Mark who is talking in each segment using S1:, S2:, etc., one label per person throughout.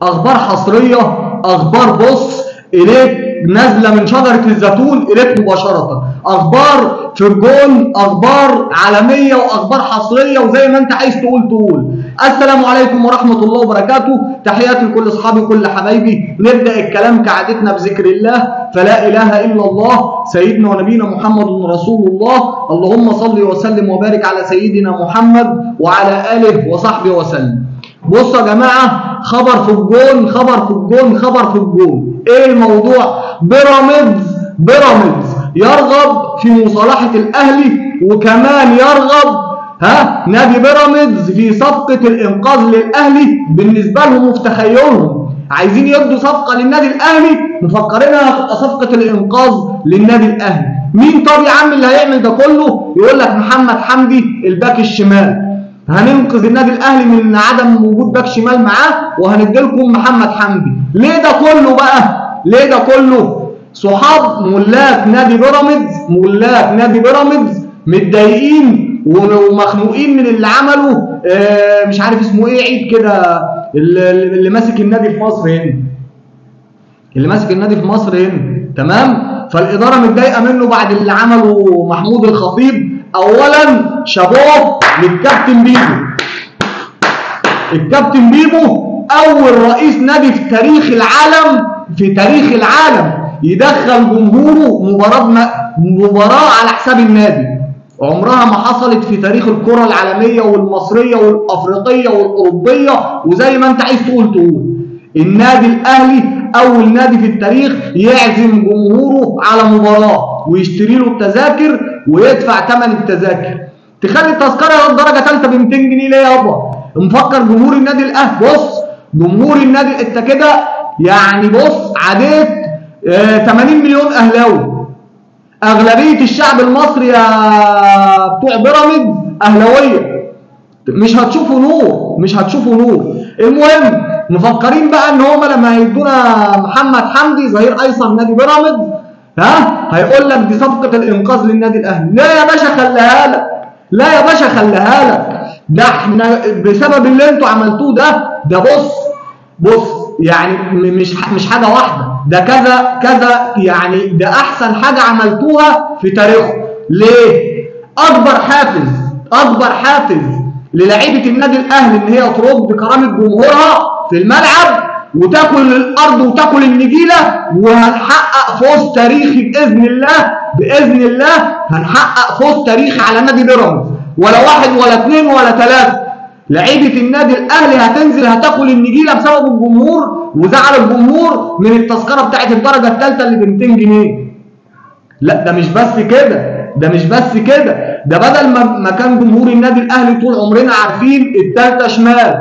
S1: اخبار حصرية، اخبار بص اليك نازله من شجرة الزيتون اليك مباشرة، اخبار في الجون، اخبار عالمية واخبار حصرية، وزي ما انت عايز تقول تقول. السلام عليكم ورحمة الله وبركاته، تحياتي لكل اصحابي وكل حبايبي. نبدا الكلام كعادتنا بذكر الله، فلا اله الا الله سيدنا ونبينا محمد رسول الله، اللهم صل وسلم وبارك على سيدنا محمد وعلى اله وصحبه وسلم. بصوا يا جماعة، خبر في الجون، خبر في الجون، خبر في الجون. ايه الموضوع؟ بيراميدز يرغب في مصالحه الاهلي، وكمان يرغب نادي بيراميدز في صفقة الانقاذ للاهلي. بالنسبة لهم وفي تخيلهم عايزين يدوا صفقة للنادي الاهلي، مفكرينها هتبقى صفقة الانقاذ للنادي الاهلي. مين طب يا عم اللي هيعمل ده كله؟ يقول لك محمد حمدي الباك الشمال، هننقذ النادي الاهلي من عدم وجود باك شمال معاه وهنديلكم محمد حمدي. ليه ده كله بقى؟ ليه ده كله؟ صحاب ملاك نادي بيراميدز، ملاك نادي بيراميدز متضايقين ومخنوقين من اللي عمله، مش عارف اسمه ايه، عيد كده، اللي ماسك النادي في مصر هنا، اللي ماسك النادي في مصر هنا، تمام؟ فالاداره متضايقة منه بعد اللي عمله محمود الخطيب. اولا شابوه للكابتن بيبو. الكابتن بيبو اول رئيس نادي في تاريخ العالم، في تاريخ العالم يدخل جمهوره مباراة على حساب النادي. عمرها ما حصلت في تاريخ الكره العالمية والمصريه والافريقيه والاوروبيه، وزي ما انت عايز تقول تقول. النادي الاهلي اول نادي في التاريخ يعزم جمهوره على مباراة ويشتري له التذاكر ويدفع ثمن التذاكر. تخلي التذكرة درجه ثالثة ب 200 جنيه ليه يابا؟ مفكر جمهور النادي الاهلي، بص جمهور النادي انت كده يعني بص عديت 80 مليون اهلاوي. اغلبية الشعب المصري يا بتوع بيراميدز اهلاويه، مش هتشوفوا نور، مش هتشوفوا نور. المهم مفكرين بقى ان هم لما هيدونا محمد حمدي ظهير ايسر نادي بيراميدز هيقول لك دي صفقة الانقاذ للنادي الاهلي. لا يا باشا خليها لك، لا يا باشا خليها لك، ده احنا بسبب اللي انتوا عملتوه ده بص يعني مش حاجة واحدة، ده كذا كذا، يعني ده احسن حاجة عملتوها في تاريخه. ليه؟ اكبر حافز، اكبر حافز للاعيبه النادي الاهلي ان هي ترد كرامة جمهورها في الملعب وتاكل الارض وتاكل النجيله، وهنحقق فوز تاريخي باذن الله، باذن الله هنحقق فوز تاريخي على نادي بيراميدز، ولا واحد ولا اثنين ولا ثلاثة. لعيبة النادي الاهلي هتنزل هتاكل النجيله بسبب الجمهور وزعل الجمهور من التذكرة بتاعت الدرجة الثالثة اللي ب 200 جنيه. لا ده مش بس كده، ده مش بس كده، ده بدل ما كان جمهور النادي الاهلي طول عمرنا عارفين الثالثة شمال،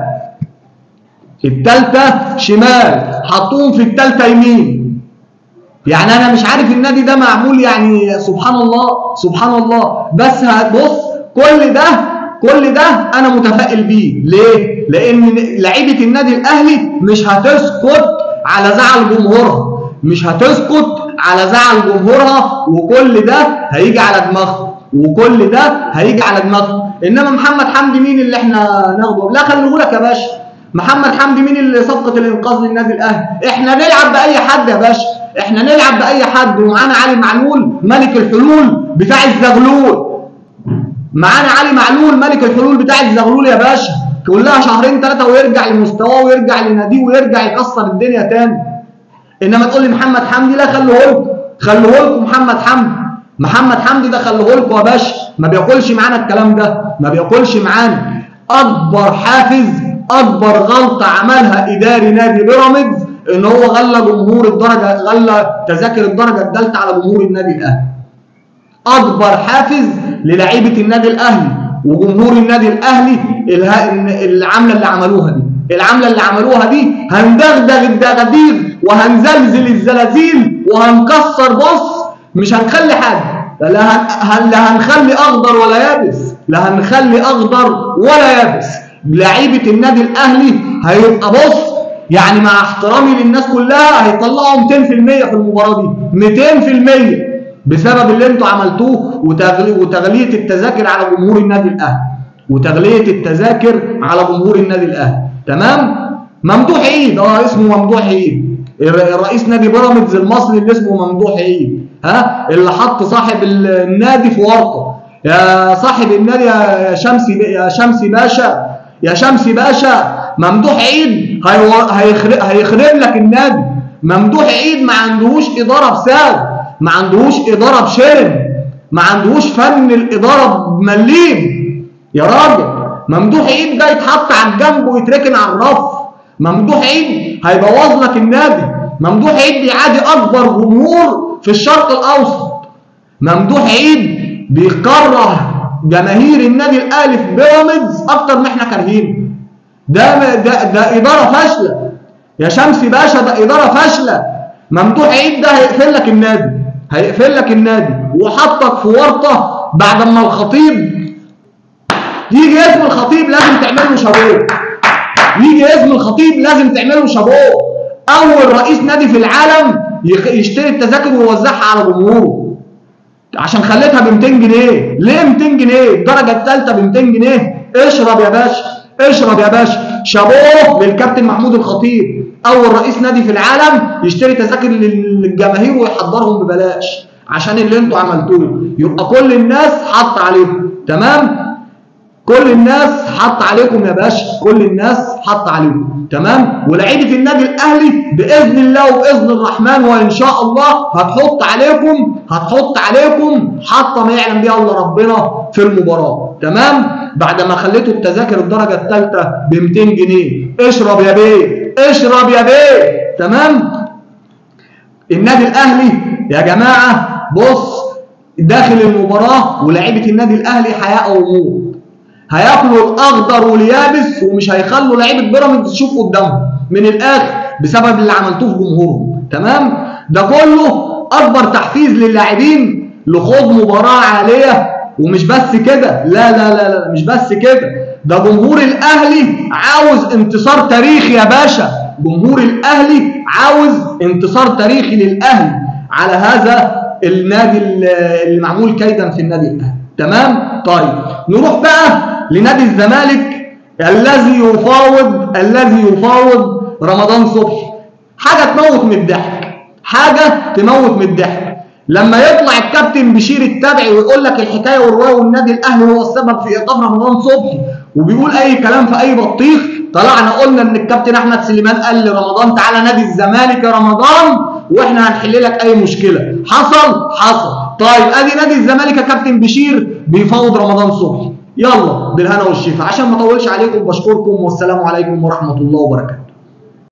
S1: الثالثة شمال، حطوهم في الثالثة يمين. يعني انا مش عارف النادي ده معمول، يعني سبحان الله سبحان الله. بس هتبص كل ده، كل ده انا متفائل بيه. ليه؟ لان لعيبة النادي الاهلي مش هتسكت على زعل جمهورها، مش هتسكت على زعل جمهورها، وكل ده هيجي على دماغهم، وكل ده هيجي على دماغهم. انما محمد حمدي مين اللي احنا ناخده؟ لا خليهولك يا باشا، محمد حمدي مين اللي صفقة الانقاذ للنادي الاهلي؟ احنا نلعب باي حد يا باشا، احنا نلعب باي حد، ومعانا علي معلول ملك الحلول بتاع الزغلول، معانا علي معلول ملك الحلول بتاع الزغلول يا باشا، كلها شهرين ثلاثة ويرجع لمستواه ويرجع لناديه ويرجع يكسر الدنيا تاني. انما تقول لي محمد حمدي، لا خلوه لكم، خلوه لكم محمد حمدي، محمد حمدي ده خلوه لكم يا باشا، ما بياكلش معانا الكلام ده، ما بياكلش معانا. اكبر حافز، اكبر غلطه عملها اداري نادي بيراميدز ان هو غلى جمهور الدرجة، غلى تذاكر الدرجة الثالثة على جمهور النادي الاهلي. اكبر حافز للاعيبه النادي الاهلي وجمهور النادي الاهلي العملة اللي عملوها دي، العملة اللي عملوها دي هندغدغ الدغاديغ وهنزلزل الزلازل وهنكسر، بص مش هنخلي حاجة، لا هنخلي اخضر ولا يابس، لا هنخلي اخضر ولا يابس. لعيبة النادي الاهلي هيبقى بص يعني مع احترامي للناس كلها هيطلعوا 200% في المباراة دي، 200% بسبب اللي انتوا عملتوه وتغليه التذاكر على جمهور النادي الاهلي، وتغليه التذاكر على جمهور النادي الاهلي. تمام؟ ممدوح عيد، اسمه ممدوح عيد، الرئيس نادي بيراميدز المصري اللي اسمه ممدوح عيد، ها، اللي حط صاحب النادي في ورطة. يا صاحب النادي يا شمسي، يا شمسي باشا، يا شمسي باشا، ممدوح عيد هيخرب لك النادي. ممدوح عيد ما عندهوش ادارة بساب، ما عندهوش ادارة بشرم، ما عندهوش فن الادارة بمليم يا راجل. ممدوح عيد ده يتحط على الجنب ويتركن على الرف. ممدوح عيد هيبوظ لك النادي. ممدوح عيد بيعادي اكبر جمهور في الشرق الاوسط. ممدوح عيد بيكره جماهير النادي الاهلي في بيراميدز اكتر ما احنا كارهينه. ده ده ده ادارة فاشلة يا شمسي باشا، ده ادارة فاشلة. ممدوح عيد ده هيقفل لك النادي، هيقفل لك النادي وحطك في ورطة. بعد ما الخطيب يجي اسم الخطيب لازم تعمل له شابوه، يجي اسم الخطيب لازم تعمل له شابوه. اول رئيس نادي في العالم يشتري التذاكر ويوزعها على جمهوره، عشان خليتها ب 200 جنيه. ليه 200 جنيه؟ الدرجة الثالثة ب 200 جنيه. اشرب يا باشا، اشرب يا باشا. شابوه للكابتن محمود الخطيب، اول رئيس نادي في العالم يشتري تذاكر للجماهير ويحضرهم ببلاش، عشان اللي انتوا عملتوه. يبقى كل الناس حط عليكم، تمام؟ كل الناس حط عليكم يا باشا، كل الناس حط عليكم، تمام؟ ولاعيبه النادي الاهلي باذن الله وباذن الرحمن وان شاء الله هتحط عليكم، هتحط عليكم حطه ما يعلم بيها الا ربنا في المباراة، تمام؟ بعد ما خليتوا التذاكر الدرجة الثالثة ب 200 جنيه. اشرب يا بيه، اشرب يا بيه، تمام؟ النادي الاهلي يا جماعة بص داخل المباراة ولاعيبه النادي الاهلي حياة وموت، هياكلوا الاخضر واليابس ومش هيخلوا لعيبة بيراميدز تشوف قدامهم من الاخر، بسبب اللي عملتوه في جمهورهم، تمام؟ ده كله اكبر تحفيز للاعبين لخوض مباراة عالية. ومش بس كده، لا لا لا لا، مش بس كده، ده جمهور الاهلي عاوز انتصار تاريخي يا باشا. جمهور الاهلي عاوز انتصار تاريخي للاهلي على هذا النادي اللي معمول كيدا في النادي الاهلي، تمام؟ طيب نروح بقى لنادي الزمالك الذي يفاوض، الذي يفاوض رمضان صبحي. حاجة تموت من الضحك، حاجة تموت من الضحك لما يطلع الكابتن بشير التبعي ويقول لك الحكاية والرواية والنادي الاهلي هو السبب في ايقاف رمضان صبحي، وبيقول اي كلام في اي بطيخ. طلعنا قلنا ان الكابتن احمد سليمان قال لرمضان تعالى نادي الزمالك يا رمضان واحنا هنحل لك اي مشكلة. حصل؟ حصل. طيب ادي نادي الزمالك يا كابتن بشير بيفاوض رمضان صبحي. يلا بالهنا والشفا. عشان ما اطولش عليكم بشكركم والسلام عليكم ورحمة الله وبركاته.